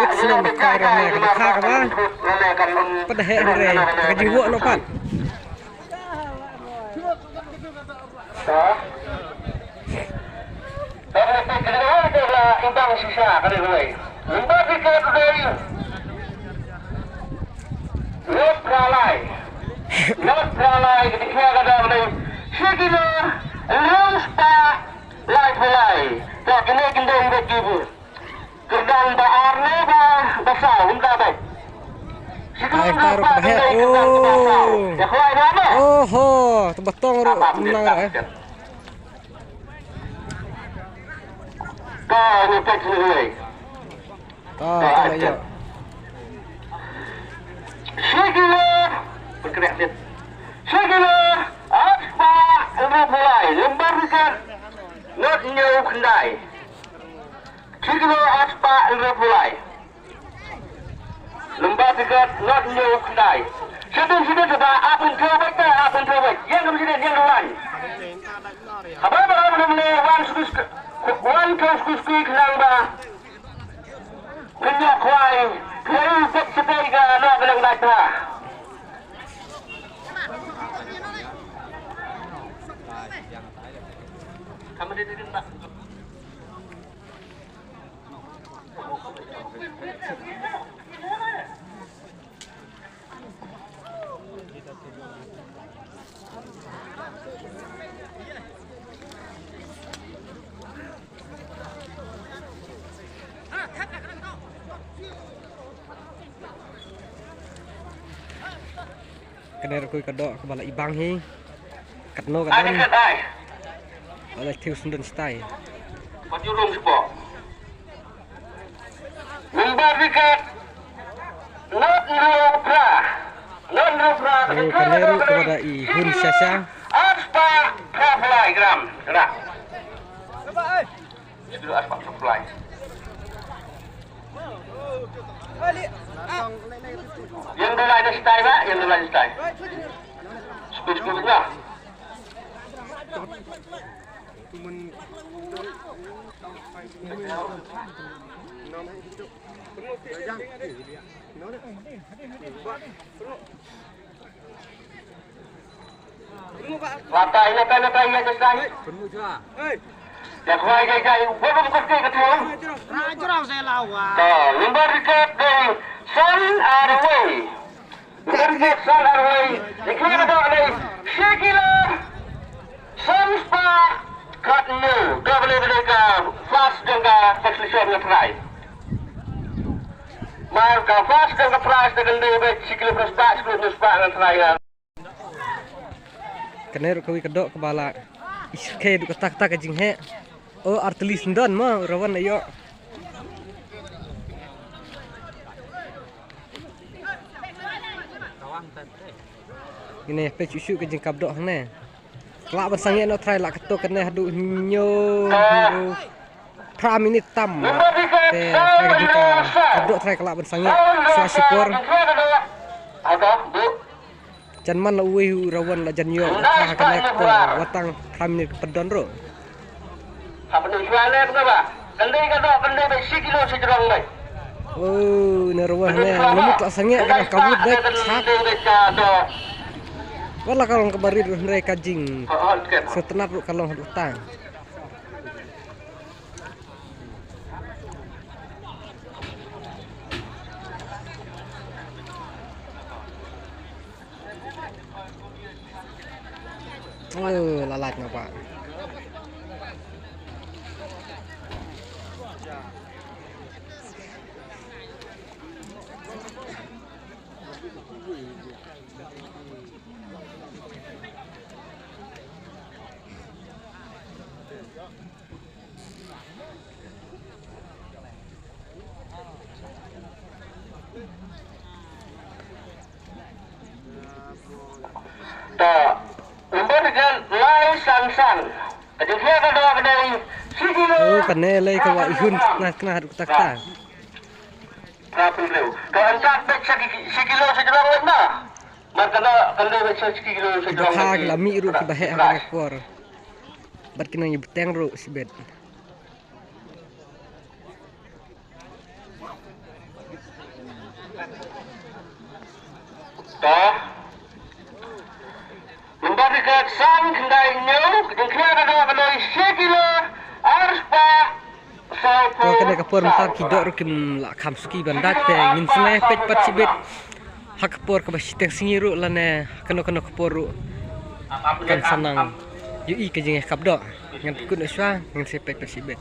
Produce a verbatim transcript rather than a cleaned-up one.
Wit snem ka rem ne ka kha ka ba. Pat da heh re ka jiwo no pat. Lot pralai. Lot pralai ketika kadang ni. Sekilo, long spa, lai pulai. Tak kena kendali bagi bu. Kerdang ba ar ne ba, ba saw, unda ba. Ai, taruh ba heh. Oh. Ya, khwai ba ba. Oho, to ba tong ruh, menang ruh, eh. Ka ni tek ni. Ta, ta, ya. Sekilo. Berkerak, Tit. Sekilo. Aspa, lima pulai. Lembar tiket. Not nyau kendai. Sekilo aspa, lima pulai. Lembar tiket, not nyau kendai. Sedun, sedun, sedun. Apun coba, apun coba. Yang Sik lang ba. Kynnoh khwai. Khwai sik sik ka no ka lang da ta. Kamu dia dia tak. Kane ruh ka doh kaba la ibang hi. Katno ka don. Ba la thiew sendon stai. Number wicket. Not Rupra. Not Rupra. Oh, kane ruh kaba da i hun sha sha. Aspa Rupra gram. Gra. Yen dulai da stai ba, yen dulai da stai. Speed, speed na. Lata ina ta ina ta ina ta ina. Ya khwai kai kai wa bum kut kai ka thong. Rajrong se lawa. To number record dei San Arwei. Number record San Arwei. Dikira dok dei Shekila. San spa kat nu. Dok dei dei ka fast dong ka conclusion nga try. Mar ka fast dong ka prize dei kan dei dei Shekila spa Shekila spa nga try. Kane ruh kawei ka doh kaba la i syrkhei ruh kata kata ka jingheh. O artylli sendon mo rawan ayo. Kine peit shuh shuh ka jingkap doh hangne. Ka lah ban sangeh noh trai la kato kane haduh hynñiew. Phra minit tam. Te ka dei ka kap doh trai ka lah ban sangeh shuwa shipor. Jan man la uwei u rawan la jan ïoh ka ha kane ka por wat tang phra minit ka pyndonkam ruh. Oh, ne rawan ne la mut la sangeh ka ka mut bad sat. Wat la ka long kaba rit ruh hynrei ka jing. Sngewtynnat ruh ka long haduh tang. Oh, la lait nga ba. To, number tiga, Lai San San. Ka jingkhia ka dei shi kilo. Oh, kane lei ka wa ihun kna kna haduh kata kata. Ka pynriew. Ka antat bek shi ki-, shi kilo shi jrong lei ma. Mar kane kan lei bek shi kilo shi jrong. Ki ba ha ki la mih ruh ki ba heh ha ka por. Bad ki nang ïa bteng ruh shibit. To. Number tiga, san khyndai hynñiew, jingkhia ka dei, ka dei shi kilo, ar spah, saw phew. To, kane ka por mynta ki doh ruh kim lah kham suki ban dait te ngin sngewpeit pat shibit. Ha ka por kaba shiteng sngi ruh lane kano kano ka por ruh kan sa nang ïohi ka jingeh kap doh. Ngan pynkut noh shuwa, ngin sngewpeit pat shibit.